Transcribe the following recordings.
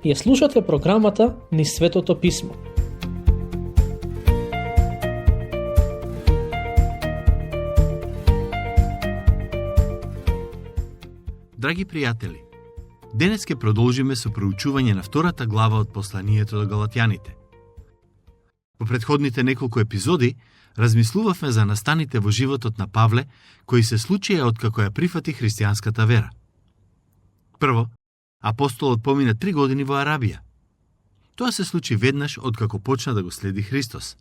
Ја слушате програмата Низ Светото Писмо. Драги пријатели, денес ќе продолжиме со проучување на втората глава од посланието до Галатјаните. Во претходните неколку епизоди размислувавме за настаните во животот на Павле кои се случија откако ја прифати христијанската вера. Прво, апостолот помина 3 години во Арабија. Тоа се случи веднаш откако почна да го следи Христос.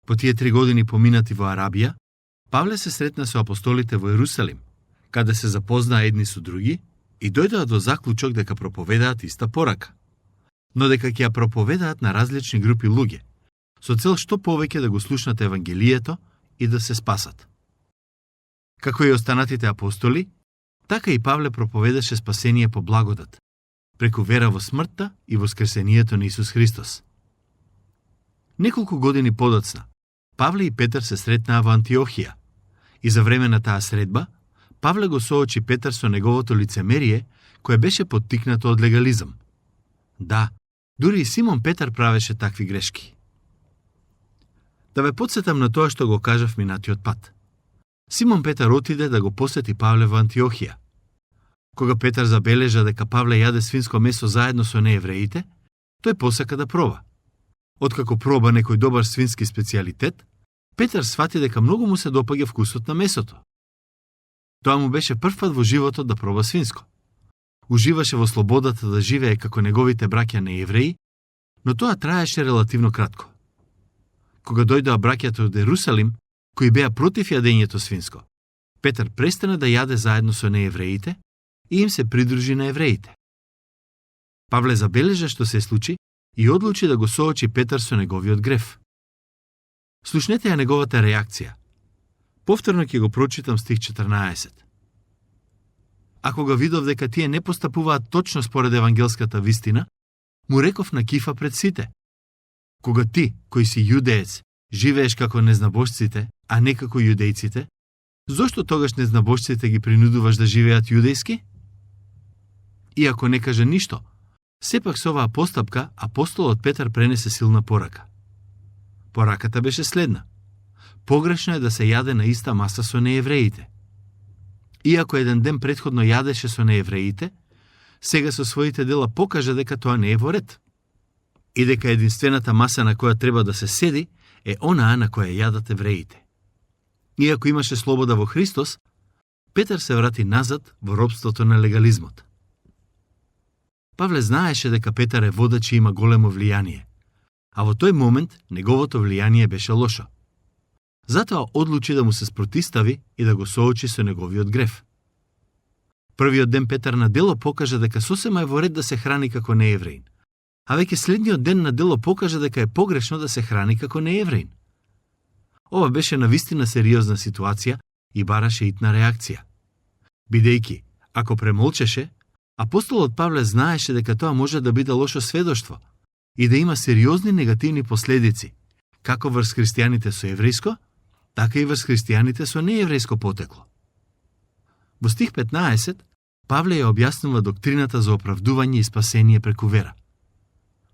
По тие 3 години поминати во Арабија, Павле се сретна со апостолите во Ерусалим, каде се запознаа едни со други и дојдоа до заклучок дека проповедаат иста порака, но дека ќе ја проповедаат на различни групи луѓе, со цел што повеќе да го слушнат Евангелието и да се спасат. Како и останатите апостоли, така и Павле проповедаше спасение по благодат, преку вера во смртта и воскресението на Исус Христос. Неколку години подоцна, Павле и Петар се сретнаа во Антиохија и за време на таа средба, Павле го соочи Петар со неговото лицемерие, кое беше поттикнато од легализам. Да, дури и Симон Петар правеше такви грешки. Да ве подсетам на тоа што го кажав минатиот пат. Симон Петар отиде да го посети Павле во Антиохија. Кога Петар забележа дека Павле јаде свинско месо заедно со неевреите, тој посака да проба. Откако проба некој добар свински специјалитет, Петар свати дека многу му се допаѓа вкусот на месото. Тоа му беше прв пат во животот да проба свинско. Уживаше во слободата да живее како неговите браќа неевреи, но тоа траеше релативно кратко. Кога дојдоа браќата од Ерусалим, кои беа против јадењето свинско, Петар престана да јаде заедно со неевреите и им се придружи на евреите. Павле забележа што се случи и одлучи да го соочи Петар со неговиот греф. Слушнете ја неговата реакција. Повторно ќе го прочитам стих 14. Ако го видов дека тие не постапуваат точно според евангелската вистина, му реков на кифа пред сите. Кога ти, кој си јудеец, живееш како незнабожците, а не како јудејците, зошто тогаш незнабожците ги принудуваш да живеат јудејски? Иако не кажа ништо, сепак со оваа постапка апостолот Петар пренесе силна порака. Пораката беше следна. Погрешно е да се јаде на иста маса со неевреите. Иако еден ден претходно јадеше со неевреите, сега со своите дела покажа дека тоа не е во ред. И дека единствената маса на која треба да се седи е онаа на која јадат евреите. Иако имаше слобода во Христос, Петар се врати назад во робството на легализмот. Павле знаеше дека Петар е водач и има големо влијание, а во тој момент неговото влијание беше лошо. Затоа одлучи да му се спротистави и да го соочи со неговиот греф. Првиот ден Петар на дело покажа дека сосема е во ред да се храни како неевреин, а веќе следниот ден на дело покажа дека е погрешно да се храни како неевреин. Ова беше навистина сериозна ситуација и бараше итна реакција. Бидејќи, ако премолчеше, апостолот Павле знаеше дека тоа може да биде лошо сведоштво и да има сериозни негативни последици, како врз христијаните со еврејско, така и врз христијаните со нееврејско потекло. Во стих 15, Павле ја објаснува доктрината за оправдување и спасение преку вера.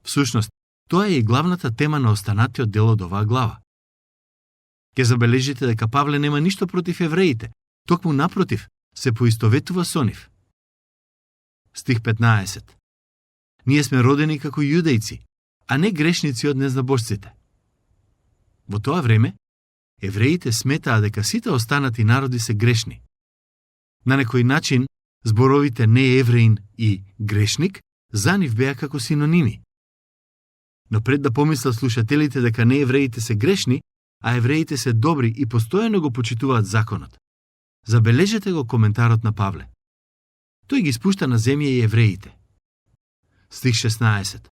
Всушност, тоа е и главната тема на останатиот дел од оваа глава. Ке забележите дека Павле нема ништо против евреите, токму напротив, се поистоветува со нив. Стих 15. Ние сме родени како јудејци, а не грешници од незнабожците. Во тоа време, евреите сметаа дека сите останати народи се грешни. На некој начин, зборовите неевреин и грешник за нив беа како синоними. Но пред да помислат слушателите дека неевреите се грешни, а евреите се добри и постојано го почитуваат законот, забележете го коментарот на Павле. Тој ги спушта на земја и евреите. Стих 16.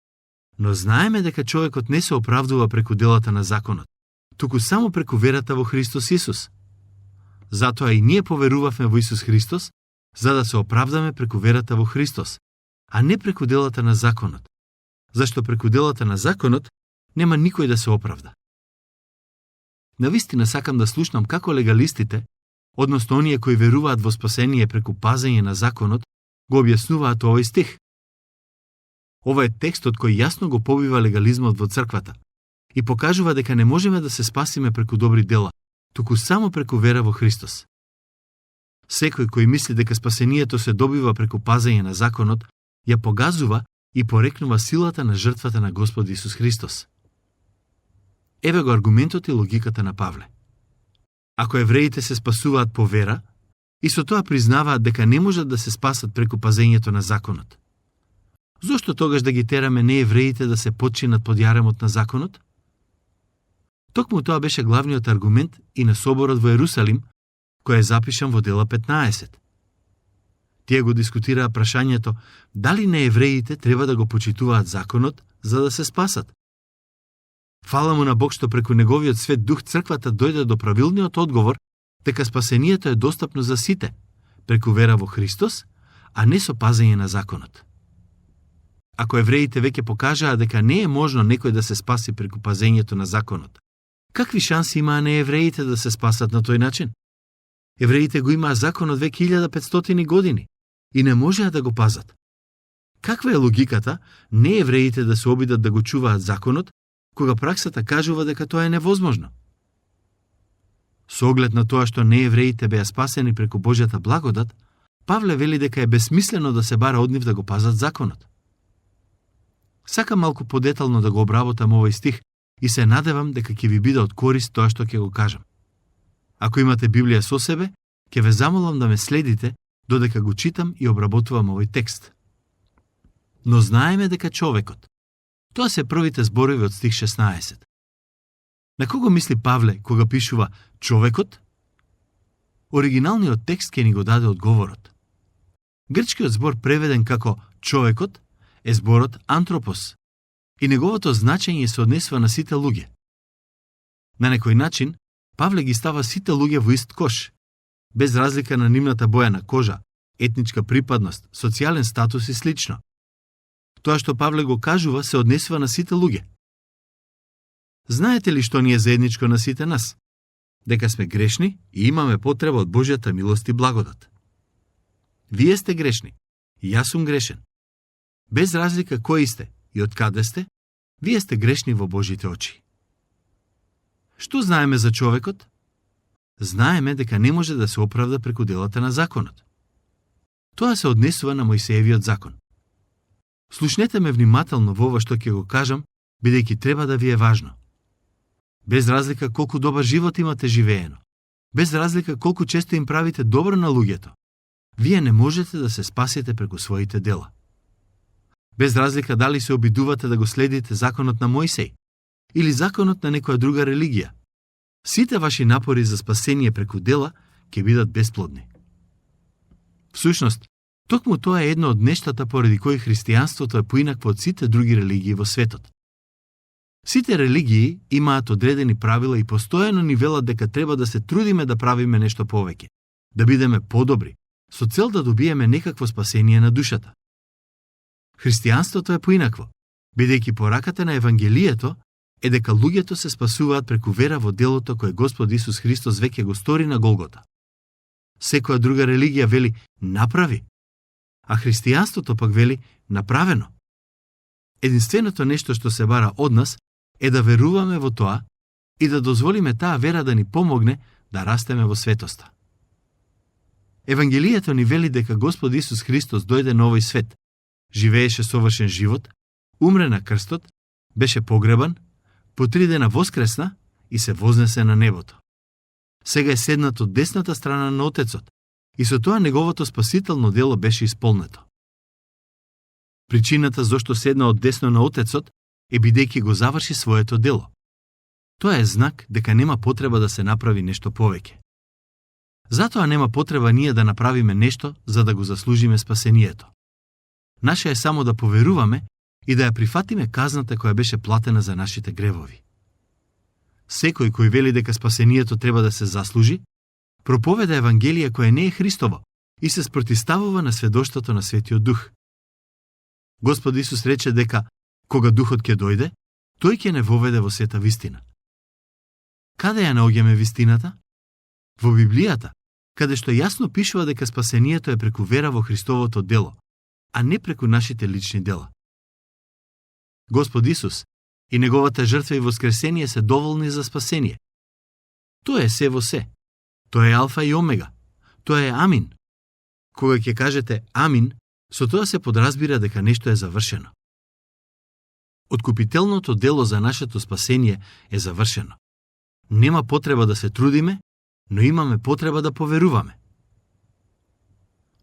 Но знаеме дека човекот не се оправдува преку делата на законот, туку само преку верата во Христос Исус. Затоа и ние поверувавме во Исус Христос, за да се оправдаме преку верата во Христос, а не преку делата на законот. Зашто преку делата на законот нема никој да се оправда. Навистина сакам да слушнам како легалистите, односно оние кои веруваат во спасение преку пазење на законот, го објаснуваат овој стих. Ова е текстот кој јасно го побива легализмот во црквата и покажува дека не можеме да се спасиме преку добри дела, туку само преку вера во Христос. Секој кој мисли дека спасението се добива преку пазење на законот, ја погазува и порекнува силата на жртвата на Господ Исус Христос. Еве го аргументот и логиката на Павле. Ако евреите се спасуваат по вера, и со тоа признаваат дека не можат да се спасат преку пазењето на законот, зошто тогаш да ги тераме неевреите да се потчинат под јаремот на законот? Токму тоа беше главниот аргумент и на соборот во Ерусалим, кој е запишан во Дела 15. Тие го дискутираа прашањето дали неевреите треба да го почитуваат законот за да се спасат. Фала му на Бог што преку неговиот свет дух црквата дојде до правилниот одговор дека спасението е достапно за сите, преку вера во Христос, а не со пазење на законот. Ако евреите веќе покажаа дека не е можно некој да се спаси преку пазењето на законот, какви шанси имаа неевреите да се спасат на тој начин? Евреите го имаа законот веќе 1500 години и не можеа да го пазат. Каква е логиката неевреите да се обидат да го чуваат законот, кога праксата кажува дека тоа е невозможно? Со оглед на тоа што неевреите беа спасени преку Божјата благодат, Павле вели дека е бесмислено да се бара од нив да го пазат законот. Сакам малку подетално да го обработам овој стих и се надевам дека ќе ви биде од корист тоа што ќе го кажам. Ако имате Библија со себе, ќе ве замолам да ме следите додека го читам и обработувам овој текст. Но знаеме дека човекот. Тоа се првите зборови од стих 16. На кого мисли Павле кога пишува човекот? Оригиналниот текст ќе ни го даде одговорот. Грчкиот збор преведен како човекот е зборот антропос и неговото значење се однесува на сите луѓе. На некој начин, Павле ги става сите луѓе во ист кош, без разлика на нивната боја на кожа, етничка припадност, социјален статус и слично. Тоа што Павле го кажува се однесува на сите луѓе. Знаете ли што ни е заедничко на сите нас? Дека сме грешни и имаме потреба од Божјата милост и благодат. Вие сте грешни, и јас сум грешен. Без разлика кои сте и од каде сте, вие сте грешни во Божите очи. Што знаеме за човекот? Знаеме дека не може да се оправда преку делата на законот. Тоа се однесува на Мојсеевиот закон. Слушнете ме внимателно во ова што ќе го кажам, бидејќи треба да ви е важно. Без разлика колку добар живот имате живеено, без разлика колку често им правите добро на луѓето, вие не можете да се спасите преку своите дела. Без разлика дали се обидувате да го следите законот на Мојсеј или законот на некоја друга религија, сите ваши напори за спасение преку дела ќе бидат бесплодни. Всушност, токму тоа е едно од нештата поради кои христијанството е поинакво од сите други религии во светот. Сите религии имаат одредени правила и постојано ни велат дека треба да се трудиме да правиме нешто повеќе, да бидеме подобри, со цел да добиеме некакво спасение на душата. Христијанството е поинакво, бидејќи пораката на Евангелието е дека луѓето се спасуваат преку вера во делото кое Господ Исус Христос веќе го стори на Голгота. Секоја друга религија вели направи, а христијанството пак вели направено. Единственото нешто што се бара од нас е да веруваме во тоа и да дозволиме таа вера да ни помогне да растеме во светоста. Евангелието ни вели дека Господ Исус Христос дојде на овој свет, живееше совршен живот, умре на крстот, беше погребан, по 3 дена воскресна и се вознесе на небото. Сега е седнат од десната страна на Отецот и со тоа неговото спасително дело беше исполнето. Причината зошто седна од десно на Отецот е бидејќи го заврши своето дело. Тоа е знак дека нема потреба да се направи нешто повеќе. Затоа нема потреба ние да направиме нешто за да го заслужиме спасението. Наше е само да поверуваме и да ја прифатиме казната која беше платена за нашите гревови. Секој кој вели дека спасението треба да се заслужи, проповеда Евангелие кое не е Христово и се спротиставува на сведоштвото на Светиот Дух. Господ Исус рече дека, кога Духот ќе дојде, тој ќе не воведе во сета вистина. Каде ја наоѓаме вистината? Во Библијата, каде што јасно пишува дека спасението е преку вера во Христовото дело, а не преку нашите лични дела. Господ Исус и Неговата жртва и воскресение се доволни за спасение. Тоа е се во се. Тоа е алфа и омега. Тоа е амин. Кога ќе кажете амин, со тоа се подразбира дека нешто е завршено. Откупителното дело за нашето спасение е завршено. Нема потреба да се трудиме, но имаме потреба да поверуваме.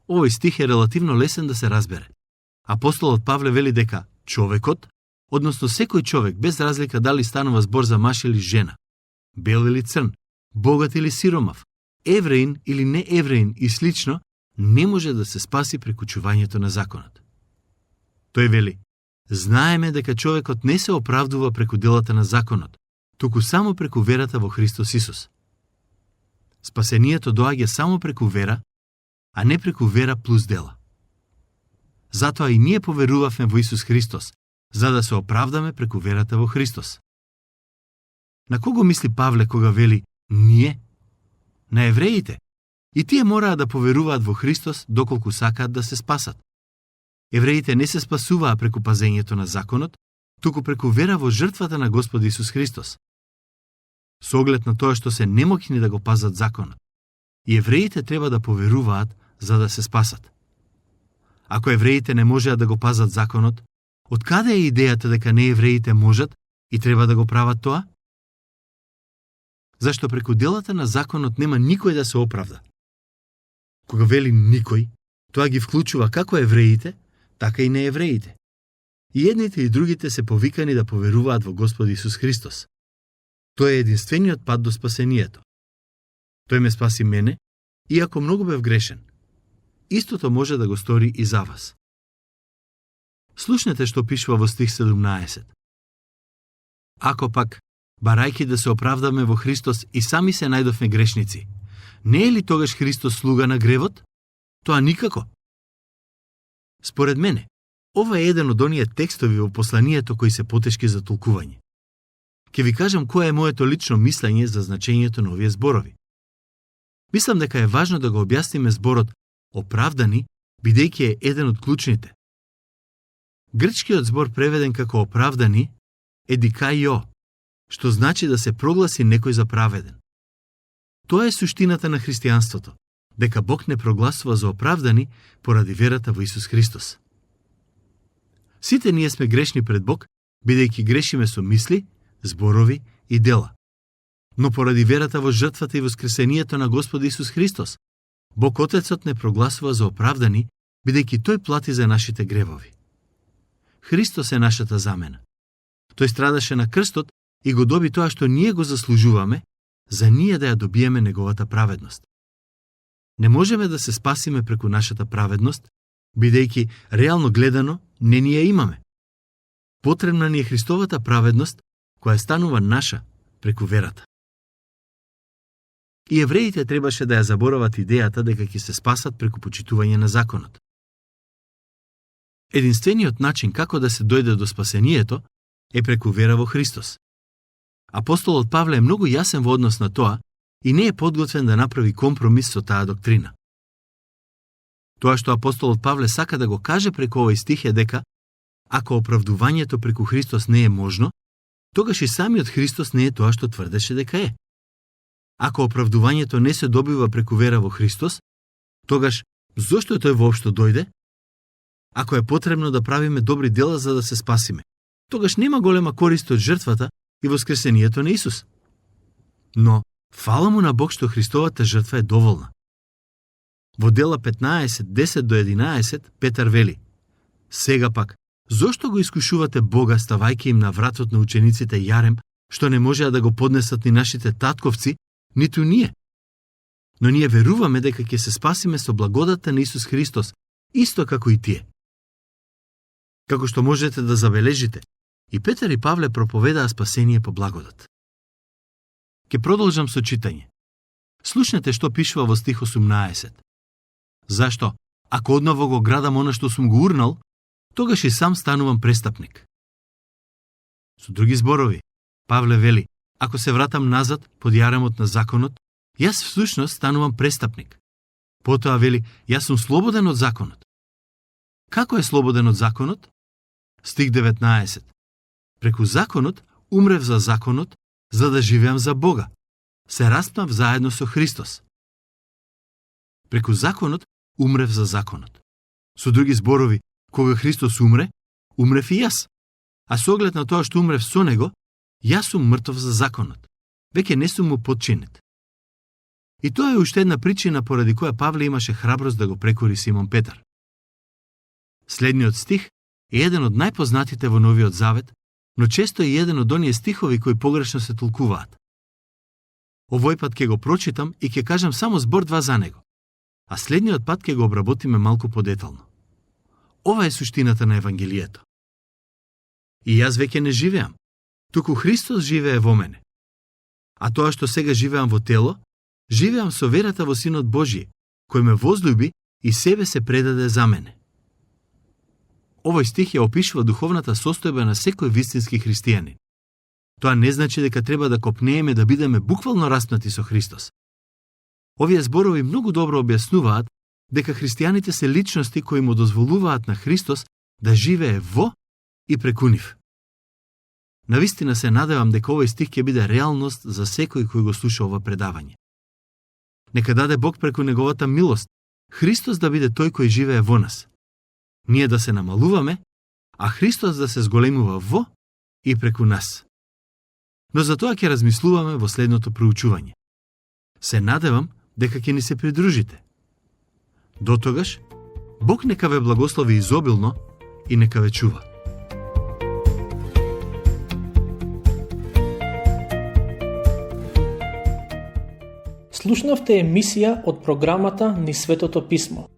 Овој стих е релативно лесен да се разбере. Апостолот Павле вели дека човекот, односно секој човек, без разлика дали станува збор за маж или жена, бел или црн, богат или сиромав, евреин или не евреин и слично, не може да се спаси преку чувањето на законот. Тој вели: знаеме дека човекот не се оправдува преку делата на законот, туку само преку верата во Христос Исус. Спасението доаѓа само преку вера, а не преку вера плюс дела. Затоа и ние поверувавме во Исус Христос, за да се оправдаме преку верата во Христос. На кого мисли Павле кога вели ние? На евреите. И тие мораа да поверуваат во Христос доколку сакаат да се спасат. Евреите не се спасуваа преку пазењето на законот, туку преку вера во жртвата на Господ Исус Христос. Со оглед на тоа што се немоќни да го пазат законот, и евреите треба да поверуваат за да се спасат. Ако евреите не можеат да го пазат законот, откаде е идејата дека неевреите можат и треба да го прават тоа? Зашто преку делата на законот нема никој да се оправда. Кога вели никој, тоа ги вклучува како евреите, така и неевреите. И едните и другите се повикани да поверуваат во Господ Исус Христос. Тој е единствениот пат до спасението. Тој ме спаси мене, иако многу бев грешен. Истото може да го стори и за вас. Слушнете што пишува во стих 17. Ако пак, барајки да се оправдаме во Христос и сами се најдовме грешници, не е ли тогаш Христос слуга на гревот? Тоа никако. Според мене, ова е еден од оние текстови во посланието кои се потешки за толкување. Ке ви кажам кое е моето лично мислење за значењето на овие зборови. Мислам дека е важно да го објасниме зборот оправдани, бидејќи е еден од клучните. Грчкиот збор преведен како оправдани е дикајо, што значи да се прогласи некој за праведен. Тоа е суштината на христијанството, дека Бог не прогласува за оправдани поради верата во Исус Христос. Сите ние сме грешни пред Бог, бидејќи грешиме со мисли, зборови и дела. Но поради верата во жртвата и воскресението на Господ Исус Христос, Бог Отецот не прогласува за оправдани, бидејќи Тој плати за нашите гревови. Христос е нашата замена. Тој страдаше на крстот и го доби тоа што ние го заслужуваме, за ние да ја добиеме Неговата праведност. Не можеме да се спасиме преку нашата праведност, бидејќи, реално гледано, не ни ја имаме. Потребна ни е Христовата праведност, која станува наша преку верата. И евреите требаше да ја заборават идејата дека ќе се спасат преку почитување на законот. Единствениот начин како да се дојде до спасението е преку вера во Христос. Апостолот Павле е многу јасен во однос на тоа и не е подготвен да направи компромис со таа доктрина. Тоа што апостолот Павле сака да го каже преку овој стих е дека ако оправдувањето преку Христос не е можно, тогаш и самиот Христос не е тоа што тврдеше дека е. Ако оправдувањето не се добива преку вера во Христос, тогаш зошто тој воопшто дојде? Ако е потребно да правиме добри дела за да се спасиме, тогаш нема голема корист од жртвата и воскресението на Исус. Но, фала му на Бог што Христовата жртва е доволна. Во дела 15, 10 до 11, Петар вели: сега пак, зошто го искушувате Бога ставајќи им на вратот на учениците јарем, што не можеа да го поднесат ни нашите татковци, ниту ние? Но ние веруваме дека ќе се спасиме со благодата на Исус Христос, исто како и тие. Како што можете да забележите, и Петар и Павле проповедаа спасение по благодат. Ке продолжам со читање. Слушнете што пишува во стих 18. Зашто, ако одново го градам она што сум го урнал, тогаш и сам станувам престапник. Со други зборови, Павле вели: ако се вратам назад под јаремот на законот, јас всушност станувам престапник. Потоа вели: јас сум слободен од законот. Како е слободен од законот? Стих 19. Преку законот умрев за законот, за да живеам за Бога. Се распнав заедно со Христос. Преку законот умрев за законот. Со други зборови, кога Христос умре, умрев и јас. А со оглед на тоа што умрев со него, јас сум мртов за законот. Веќе не сум му подчинет. И тоа е уште една причина поради која Павле имаше храброст да го прекори Симон Петар. Следниот стих е еден од најпознатите во Новиот Завет, но често е еден од оние стихови кои погрешно се толкуваат. Овој пат ќе го прочитам и ќе кажам само збор-два за него, а следниот пат ќе го обработиме малку подетално. Ова е суштината на Евангелието. И јас веќе не живеам, туку Христос живее во мене. А тоа што сега живеам во тело, живеам со верата во Синот Божји, кој ме возлюби и себе се предаде за мене. Овој стих ја опишува духовната состојба на секој вистински христијанин. Тоа не значи дека треба да копнееме да бидеме буквално распнати со Христос. Овие зборови многу добро објаснуваат дека христијаните се личности кои му дозволуваат на Христос да живее во и преку нив. Навистина се надевам дека овој стих ќе биде реалност за секој кој го слуша ова предавање. Нека даде Бог преку неговата милост Христос да биде тој кој живее во нас. Ние да се намалуваме, а Христос да се зголемува во и преку нас. Но за тоа ќе размислуваме во следното проучување. Се надевам дека ќе ни се придружите. Дотогаш, Бог нека ве благослови изобилно и нека ве чува. Слушнавте емисија од програмата Низ Светото Писмо.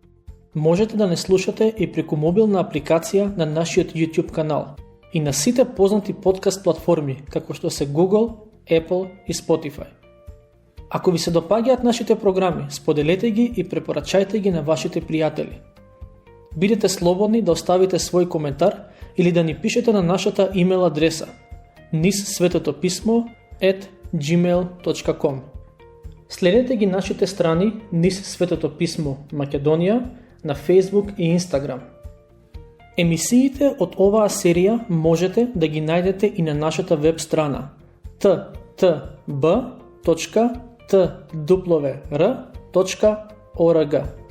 Можете да не слушате и преку мобилна апликација на нашиот YouTube канал и на сите познати подкаст платформи, како што се Google, Apple и Spotify. Ако ви се допаѓаат нашите програми, споделете ги и препорачајте ги на вашите пријатели. Бидете слободни да оставите свој коментар или да ни пишете на нашата имейл адреса nizsvetotopисmo@gmail.com. Следете ги нашите страни Низ Светото Писмо Македонија на Facebook и Instagram. Емисиите од оваа серија можете да ги најдете и на нашата веб страна ttb.twr.org.